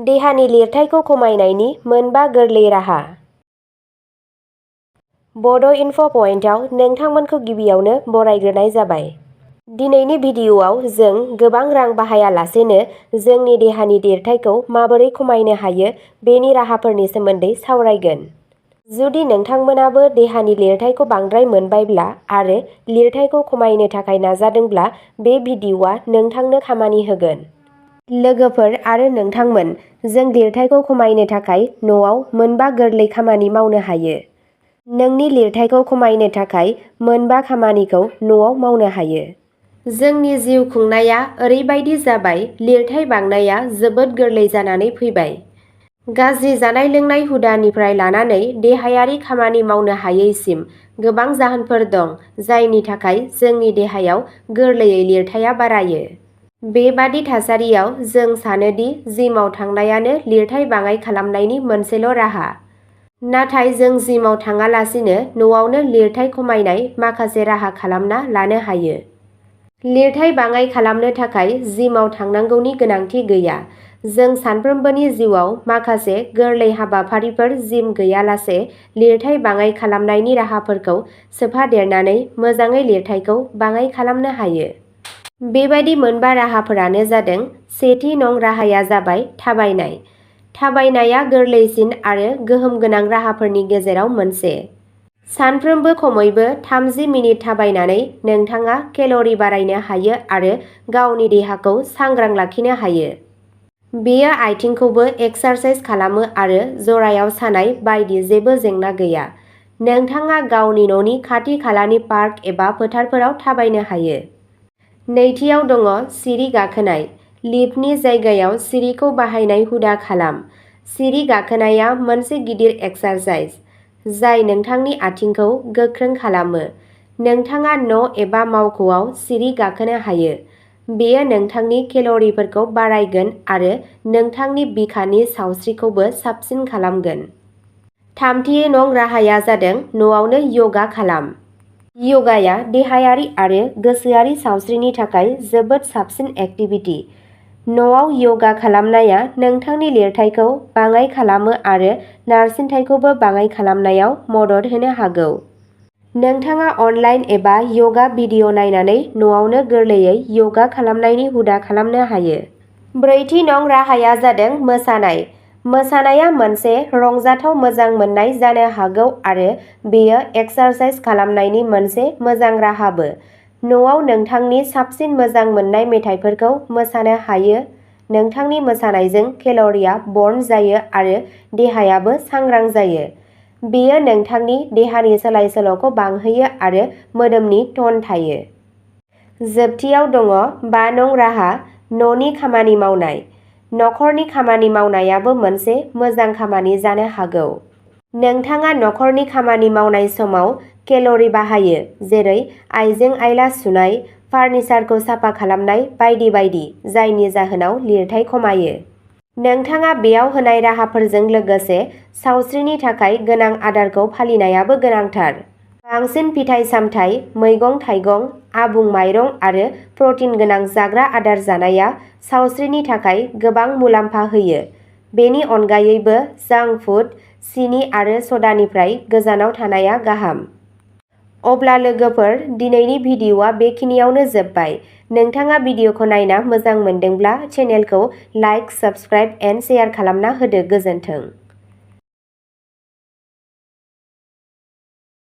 देहानि लिरथायखौ खमायनायनि मोनबा गोरलै राहा। बड' इनफ' पइन्टआव नोंथांमोनखौ गिबियावनो बरायग्रोनाय जाबाय। दिनैनि भिडिअ'आव जों गोबां रां बाहायालासेनो जोंनि देहानि लिरथायखौ माबोरै खमायनो हायो बेनि राहाफोरनि सोमोन्दै सावरायगोन। जुदि नोंथांमोनाबो देहानि लिरथायखौ बांद्राय मोनबायब्ला आरो लिरथायखौ खमायनो थाखाय नाजादोंब्ला बे भिडिअ'आ नोंथांनो खामानि होगोन। लोगोफोर आरो नोंथांमोन, जों लिरथायखौ खमायनो थाखाय न'आव मोनबा गोरलै खामानि मावनो हायो। नोंनि लिरथायखौ खमायनो थाखाय मोनबा खामानिखौ न'आव मावनो हायो। जोंनि जिउ खुंनाया ओरैबायदि जाबाय, लिरथाय बांनाया जोबोद गोरलै जानानै फैबाय। गाज्रि जानाय लोंनाय हुदानिफ्राय लानानै देहायारि खामानि मावनो हायैसिम गोबां जाहोनफोर दं जायनि थाखाय जोंनि देहायाव गोरलैयै लिरथाया बारायो। बेबादि थासारियाव जों सानोदि जिमाव थांनायानो लिरथाय बाङाइ खालामनायनि मोनसेल' राहा। नाथाय जों जिमाव थाङालासिनो न'आवनो लिरथाय खमायनाय माखासे राहा खालामना लानो हायो। लिरथाय बाङाइ खालामनो थाखाय जिमाव थांनांगौनि गोनांथि गैया। जों सानफ्रोमबोनि जिउआव माखासे गोरलै हाबाफारिफोर जिम गैयालासे लिरथाय बाङाइ खालामनायनि राहाफोरखौ सोफादेरनानै मोजाङै लिरथायखौ बाङाइ खालामनो हायो। बेबादि मोनबा राहाफोरानो जादों। सेथि नं राहाया जाबाय थाबायनाय। थाबायनाया गोरलैसिन आरो गोहोम गोनां राहाफोरनि गेजेराव मोनसे। सानफ्रोमबो खमैबो 30 मिनिट थाबायनानै नोंथाङा केल'रि बारायनो हायो आरो गावनि देहाखौ सांग्रां लाखिनो हायो। बेयो आथिंखौबो एक्सारसाइज खालामो आरो जरायाव सानाय बायदि जेबो जेंना गैया। नोंथाङा गावनि न'नि खाथि खालानि पार्क एबा फोथारफोराव थाबायनो हायो। नैथियाव दङ सिरि गाखोनाय। लिफ्टनि जायगायाव सिरिखौ बाहायनाय हुदा खालाम। सिरि गाखोनाया मोनसे गिदिर एक्सारसाइज, जाय नोंथांनि आथिंखौ गोख्रों खालामो। नोंथाङा न' एबा मावख'आव सिरि गाखोनो हायो। बेयो नोंथांनि केल'रिफोरखौ बारायगोन आरो नोंथांनि बिखानि सावस्रिखौबो साबसिन खालामगोन। थामथि नं राहाया जादों न'आवनो य'गा खालाम। य'गाया देहायारि आरो गोसोआरि सावस्रिनि थाखाय जोबोद साबसिन एक्टिभिटि। न'आव य'गा खालामनाया नोंथांनि लिरथायखौ बाङाइ खालामो आरो नारसिनथायखौबो बाङाइ खालामनायाव मदद होनो हागौ। नोंथाङा अनलाइन एबा य'गा भिडिअ' नायनानै न'आवनो गोरलैयै य'गा खालामनायनि हुदा खालामनो हायो। ब्रैथि नं राहाया जादों मोसानाय। मोसानाया मोनसे रंजाथाव मोजां मोननाय जानो हागौ आरो बेयो एक्सारसाइज खालामनायनि मोनसे मोजां राहाबो। न'आव नोंथांनि साबसिन मोजां मोननाय मेथाइफोरखौ मोसानो हायो। नोंथांनि मोसानायजों केल'रिया बर्न जायो आरो देहायाबो सांग्रां जायो। बेयो नोंथांनि देहानि सोलाय-सोल'खौ बांहोयो आरो मोदोमनि टन थायो। जोबथियाव दङ 5 नं राहा न'नि खामानि मावनाय। नखरनि खामानि मावनायाबो मोनसे मोजां खामानि जानो हागौ। नोंथाङा नखरनि खामानि मावनाय समाव केल'रि बाहायो, जेरै आइजें-आइला सुनाय, फार्निचारखौ साफा खालामनाय बायदि बायदि, जायनि जाहोनाव लिरथाय खमायो। नोंथाङा बेयाव होनाय राहाफोरजों लोगोसे सावस्रिनि थाखाय गोनां आदारखौ फालिनायाबो गोनांथार। बांसिन फिथाइ-सामथाइ, मैगं-थाइगं, आबुं माइरं आरो प्रटिन गोनां जाग्रा आदार जानाया सावस्रिनि थाखाय गोबां मुलाम्फा होयो। बेनि अनगायैबो जांक फुड, सिनि आरो सदानिफ्राय गोजानाव थानाया गाहाम। अब्ला लोगोफोर, दिनैनि भिडिअ'आ बेखिनियावनो जोबबाय। नोंथाङा भिडिअ'खौ नायना मोजां मोनदोंब्ला चेनेलखौ लाइक, साबस्क्राइब एन्ड शेयार खालामना होदो। गोजोन्थों।